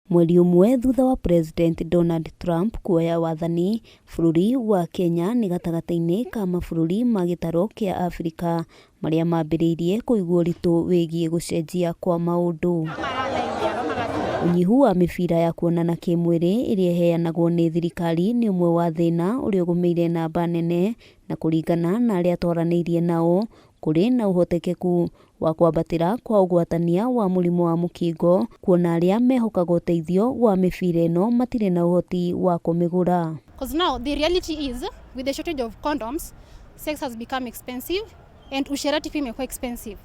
Mweri ũmwe thutha wa President Donald Trump kuoya wathani, bũrũri wa Kenya nĩ gatagatĩ-inĩ ka mabũrũri ma gĩtarũ kĩa Afrika marĩa mambĩrĩirie kũigua ũritũ wĩgiĩ gũcenjia kwa maũndũ. Ũnyihu wa mĩbira ya kuonana kĩmwĩrĩ ĩrĩa ĩheanagwo nĩ thirikari nĩ ũmwe wa thĩna ũrĩa ũgũmĩire namba nene, na kũringana na arĩa twaranĩirie nao, kũrĩ na ũhotekeku wa kwambatĩra kwa ũgwatania wa mũrimũ wa mũkingo, kuona arĩa mehokaga ũteithio wa mĩbira ĩno matirĩ na ũhoti wa kũmĩgũra. Because now the reality is, with the shortage of condoms, sex has become expensive and usherati pia imekuwa expensive.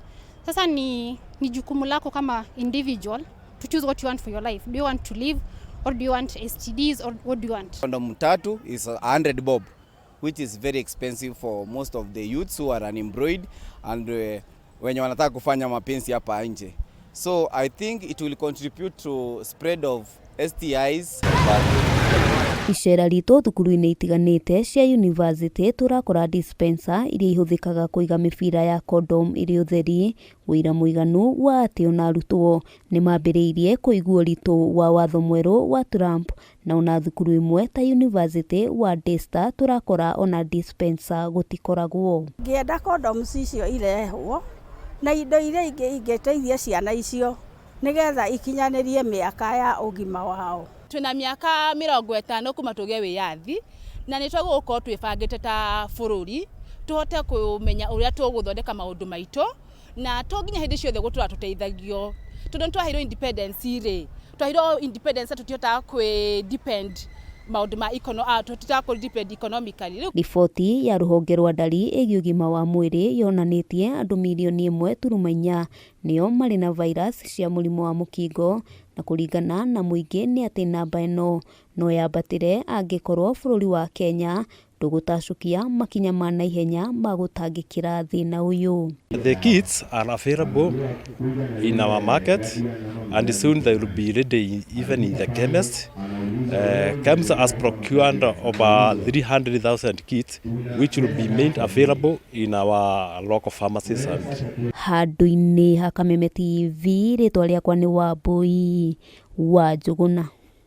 Sasa ni jukumu lako kama individual to choose what you want for your life. Do you want to live or do you want STDs or what do you want? Condom tatu is 100 bob, which is very expensive for most of the youths who are unemployed and wenye wanataka kufanya mapenzi hapa nje. So I think it will contribute to spread of STIs. Icera ritũ thukuru-inĩ itiganĩte cia yunivasĩtĩ, tũrakora dispenser iria ihũthĩkaga kũiga mĩbira ya condom ĩrĩ ũtheri, ũira mũiganu wa atĩ ona arutwo nĩ mambĩrĩirie kũigua ũritũ wa watho mwerũ wa Trump, na ona thukuru imwe ta Yunivasĩtĩ wa Daystar tũrakora ona dispenser gũtikoragwo. Ngĩenda condoms icio irehwo na indo iria ingĩ ingĩteithia ciana icio nĩgetha ikinyanĩrie mĩaka ya ũgima wao. Twĩna mĩaka 50 kuma tũgĩe wĩyathi, na nĩ twagĩrĩirwo gũkorwo twĩbangĩte ta bũrũri, tũhote kũmenya ũrĩa tũgũthondeka maũndũ maitũ, na to nginya hĩndĩ ciothe gũtũra tũteithagio, tondũ nĩ twaheirwo independence rĩ, twaheirwo independence tũtihotaga kwĩ depend maũndũ ma tũtihotaga kũ depend economically. Rĩu Riboti ya rũhonge rwa ndari ĩgiĩ ũgima wa mwĩrĩ yonanĩtie andũ 1.4 mirioni nĩo marĩ na virus cia mũrimũ wa mũkingo, na kũringana na mũingĩ nĩ atĩ namba ĩno no yambatĩre angĩkorwo bũrũri wa Kenya ndũgũtacũkia makinya ma naihenya ma gũtangĩkĩra thĩna ũyũ. The kits are available in our market and soon they will be ready even in the chemist. KEMSA has procured over 300,000 kits, which will be made available in our local pharmacies and Handũ-inĩ ha Kameme TV, rĩtwa rĩakwa nĩ Wambui wa Njũgũna.